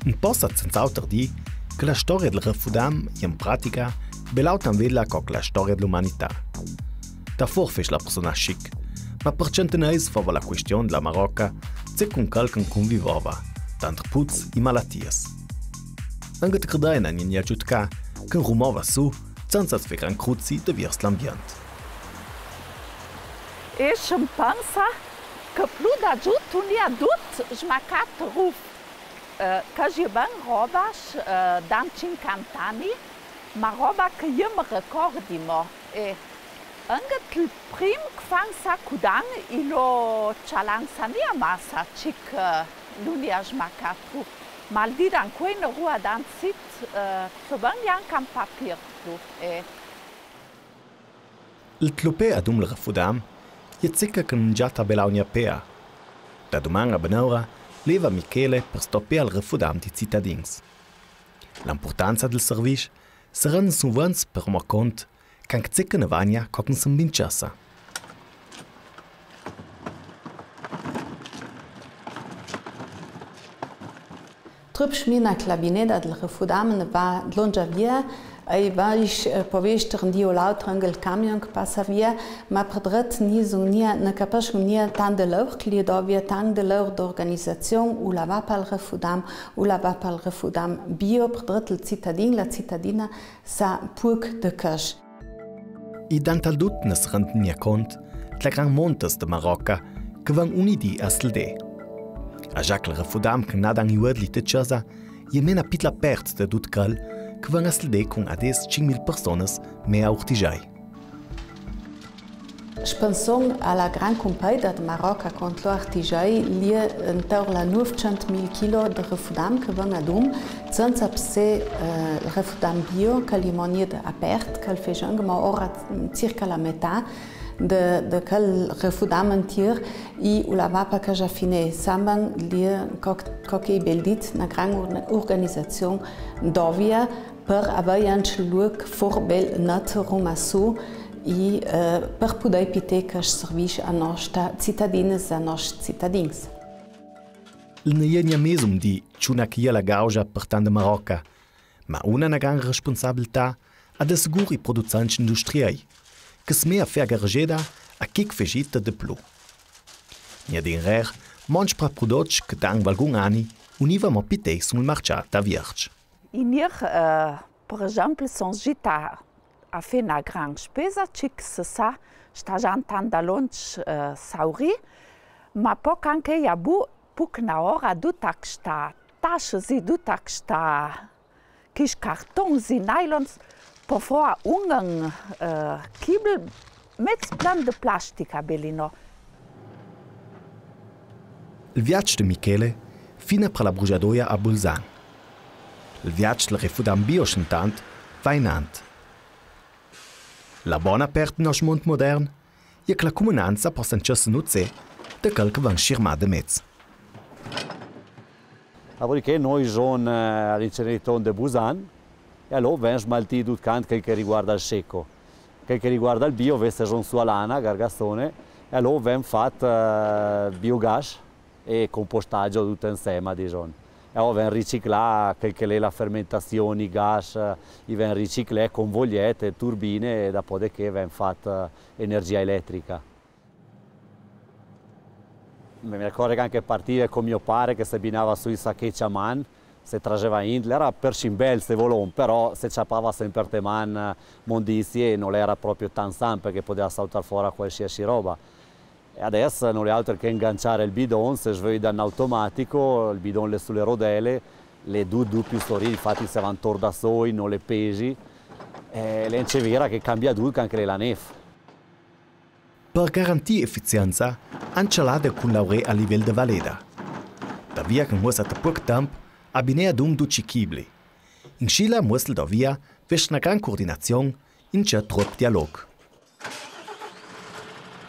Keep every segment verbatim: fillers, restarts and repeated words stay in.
An possa senz'auter dì che la storia dal refudam e an pratica belaud tan vella co che la storia da l'umanità. Da for fesch la persona chic, ma par centeneis fova la question da la Marocca ce cun quel che an cunvivova, tanter puz e malatias. Anca te credei n'an gnà giudcà che an rumova su senza sfè gran cruzi de viers l'ambient. E sche an pensa che plu da giù un gnà dut smacà ruf. Eh, che je ben roba, eh, dan cinquanta ani, ma roba che je me recordi mo. E anca il prim che fan sacudan i lo cialan sa gnà massa, cic, eh, lu gnà smacà ruf. Ma al dì d'ancuei ne rua dan sit, eh, che ben gnanca un papir ruf. E Il tlupe adum al refudam, e zecca che n'è già tabelau gnà pea. Da duman a benora, leva Michele par stopea al refudam di citadins. La impurtanza dal servisch se rend suvens per mo cont, che anca zecca ne vagna co che s'invinciassa. Trup schmina che la bineda dal refudam ne va dlongia via, e va ich, eh, po vester un dì o l'auter anca il camion che passa via, ma perdret nisun gnà, ne capasch gnà tant de leur, che l'è dovia tant de leur d'organizazion, u la va pal refudam, u la va pal refudam bio, perdret il citadin, la citadina, sa puc de casch. I dantal dut ne se rend gnà cont de la gran montes de Marocca che van uni dì a sldè. A già che il refudam che n'ha dan i uedli de casa, e mena pitla pert de dut quel che van a sldè cun adès cinc mil personas me a Urtigei. Spenson a la gran cumpeida de Marocca cont lo Urtigei, l'è intor la nuvcent mil chilo de refudam che van adum, senza pse, eh, refudam bio, che l'è mo gnà apert, che al fesch anca mo ora circa la metà de, de quel refudam antier, i u la va pa caja fine, samban l'è co, co che i bel dit, na gran ur-, organizazion dovia, per avei anca luoc for bel net rumassù i, eh, per pudei pitei casch servisch a nosta citadinas, a noscj citadins. Al ne è gnà mesum dì ciuna che e je la gauja per tant de Marocca, ma una na gran responsabilità a de sigur i producentsc industriei, che s'mea a fea garegeda a chi che feschita de plu. Gnà dinrer, montsc pra prodotts che dan valgun ani univa mo pitei sul marcià da Vierge. Inir, eh, per esemple, son sgita a fè na gran spesa, cic se sa, sta già tant da lonc, eh, saurì, ma po che anca i a bu-, puc na ora duta chesta tascia, sì, duta chesta, chescj cartons, i nylons, po fà un, eh, chibel mez plen de plastica, bel, no? Il viaç de Michele fina pra la brujadoia a Bolzan. Il viaç dal refudam bio, intant, va inant. La bona pert de noscj mont modern e che la cumunanza possa incassà nuzzè de quel che van schirmà de mez. Dopodiché noi jon, eh, a l'inceneriton de Busan, e alora ven smaltì dut cant chel che riguarda el seco. Chel che riguarda el bio, veste jon su a lana, Gargassone, e alora ven fat, eh, biogas e compostagio dut ensema, dison. E alora ven riciclà chel che l'è la fermentazion, i gas, eh, i ven riciclà con vogliete, turbine, e dopodiché ven fat, eh, energia eletrica. Me, me ricordo che anca partive con mio pare che se binava su i sachecc a man, se traseva in, l'era pershin bel se volon, però se ciapava senpre te man mondizie e no l'era proprio tan san parché podeva sautar fora qualsiasi roba. E adess no l'è alter che inganciare el bidon, se sveida in automatico, el bidon l'è su le rodele, l'è dut, dut più sorin, infati se va intor da soi, no l'è pesi, e l'è anca vera che cambia dut, che anca l'è la nef. Per garantì efficienza, anca l'ade cun laurè a livel de valeda. Da via che muossa te puc temp, a binea dum duci chibli. In Scila muossa da via, vess na gran coordinazion, inca trop dialog.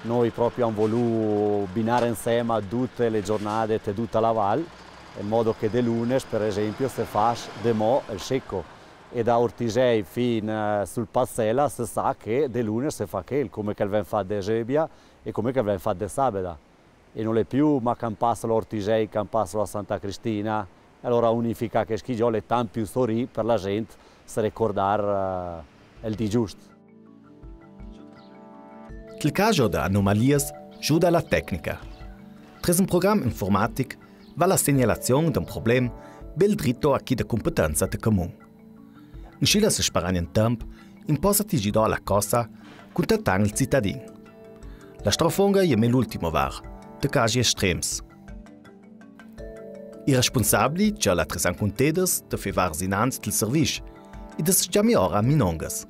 Noi proprio am volù binare ensema dute le giornade te duta la val, in modo che de lunes, per esempio, se fas de mo el seco. E da Ortisei fin, eh, sul Pazzella se sa che de lunes se fa chel, come che el ven fat de Eusebia e come che el ven fat de Sabeda. E no l'è più ma campaslo a Ortisei, campaslo a Santa Cristina, Alora unificà chesc'è djo l'è tant più storie per la zent se recordar, eh, el dì dgiust. Tel cajo da anomalias, djuda la tecnica. Trez un program informatic, va la segnalazion d'un problem, bel drito a chi da cumpetenza da camun. Inscì la se sparagna in temp, in posa ti gidò la cosa, cuntentant el citadin. La strofonga e me l'ultimo var, da caji estrems. I responsabli, dja la tresan cuntedas, da fevars inanz del service, e da se giammiora minongas.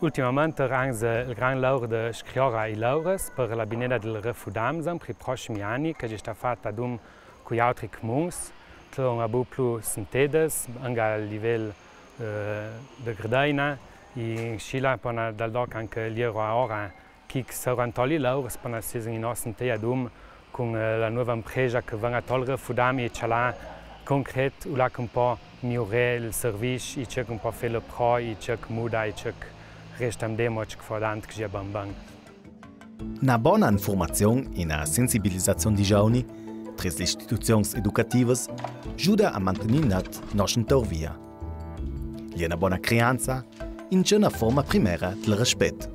Ultimamente ranze el gran laur de scriora i lauras per la bineda del refudam, sempre i prossimi anni, che sta fatta dum cu i altri cmuns, che non abu plu sentedas, anche a livel, eh, de Gradaina, e inscì la pona dal doc anche l'iero a ora, chi che saran toli lauras, pona si in nostra teia dum, cun, eh, la nuova impresa che van a tolre fudam e ciò là concret, u là che un po' migliore il service, e ciò che un po' fa le pro, e ciò che muda, e ciò che resta un demo, ciò che fa dant che sia ban ban. Na bona informazion e na sensibilizazion di giovani, trez le istituzions educativas, giuda a mantegnir nat nosce intorvia. L'è na bona crianza, in giorna forma primera del respet.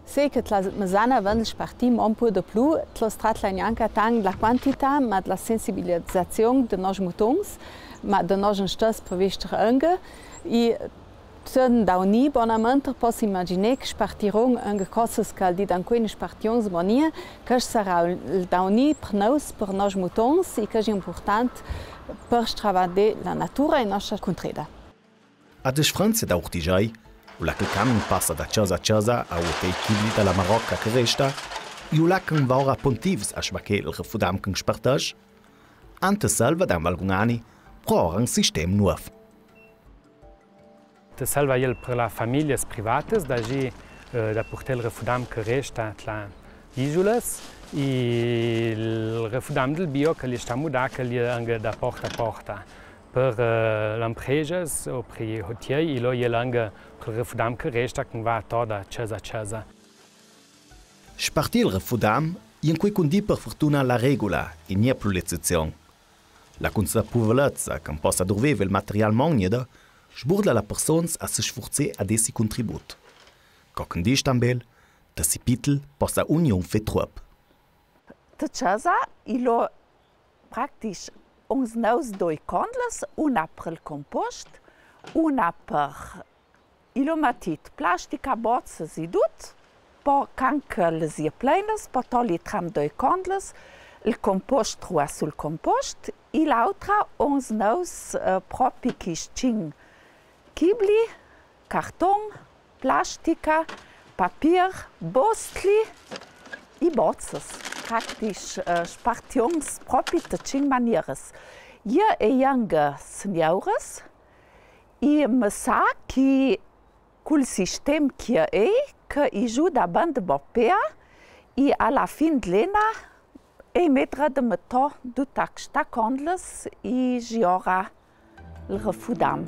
Sì che te la mezana vende spartim un po' de plu, te la stratla gnanca tant de la quantità, ma de la sensibilizazion de nosce mutons, ma de nosce stess per vester anche. E Sö dauni bonamente poss imaginar che spartiron anche cosas che al di d'ancuin spartions monia, che sarà dauni per nous, per nosce mutons, e che è important per stravadar la natura e noscia cuntreda. A disfranza da Urtigiai, u là che el camin passa da ciasa a ciasa a uter i chibli da la Marocca che resta, e u là che un vora pontivs a sbacchar el refudam che un spartasch, ante Selva dan valgun ani, prora un sistem nuov. Te salva el per la famiglias privatas, da gi, eh, da purtar el refudam che resta tra isulas, e el refudam del bio che li sta mudà, che li è anche da porta a porta. Per, eh, l'impresas o per i hotiei, e lo è anche per el refudam che resta, che va to da ciasa a ciasa. Spartir el refudam, e incoi cundi per fortuna la regula, e gnè plu l'eccezion. La cunsapevolezza che un possa durvevel materialment gneda sburda la persons a se sfurzar a dare si contribut. Co che un dis tan bel, da si pitel possa uniun far truop. Te ciasa, e lo practisch uns nous doi condlas, una per el compost, una per E lo metit plastica, bozzas e dut, po can che le sie pleinas, po toli tram doi condlas, el compost trua sul compost, e l'autra uns nous, eh, propi chi s-cin chibli, carton, plastica, papier, bostli e bozzas. Practisch, eh, spartions propi te cin manieras. Ie e ianghe sgniauras, E me sa che cul sistem che e, che e giuda bande bopea, e a la fin de l'ena e medra de meto dut a stacondles e giora el refudam.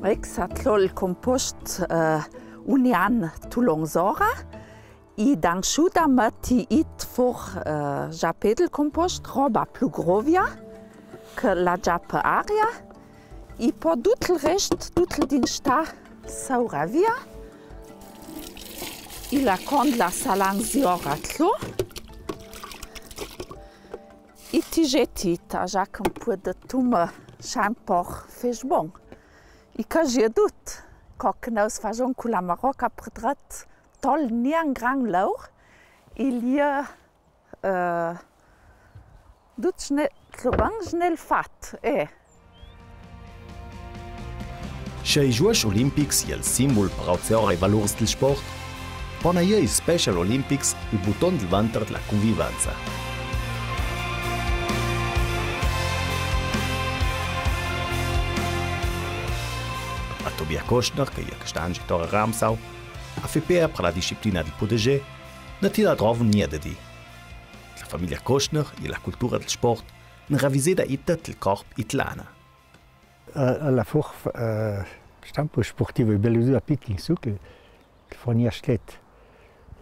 Ecco, sa tlo el compost, eh, un an tulonsora. E dansciuda meti it for, eh, già pe del compost, roba plu grovia, che la già pe aria, e po dut el rest, dut el dinstà, saura via. E la condla sa lanziora tlo. E ti geti, ta già che un po' de tume, sa un po' fes bon. E ca gie dut, co che nous fason cu la Marocca per dret, tol nian gran laur, e lie, eh, dut sne, tlo ban sne el fat, eh. Sche i Giocs Olimpics i è el simbul per auziora i valurs del sport, pona i Special Olympics el buton del venter de la convivenza. A Tobias Kostner, che i è chest an gitor a Ramsau, a fà per la disciplina del podeger, no ti la drovo gneda di. La famiglia Kostner e la cultura del sport n'è raviseda ita del corp itlana. A, a la forf, eh, stampo sportivo e belu da pitin su che, che fornia stet.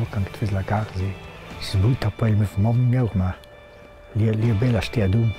no, quand tu fais la gare, si, si sbuta po el moviment miglior, ma l'è, l'è bela stà dum.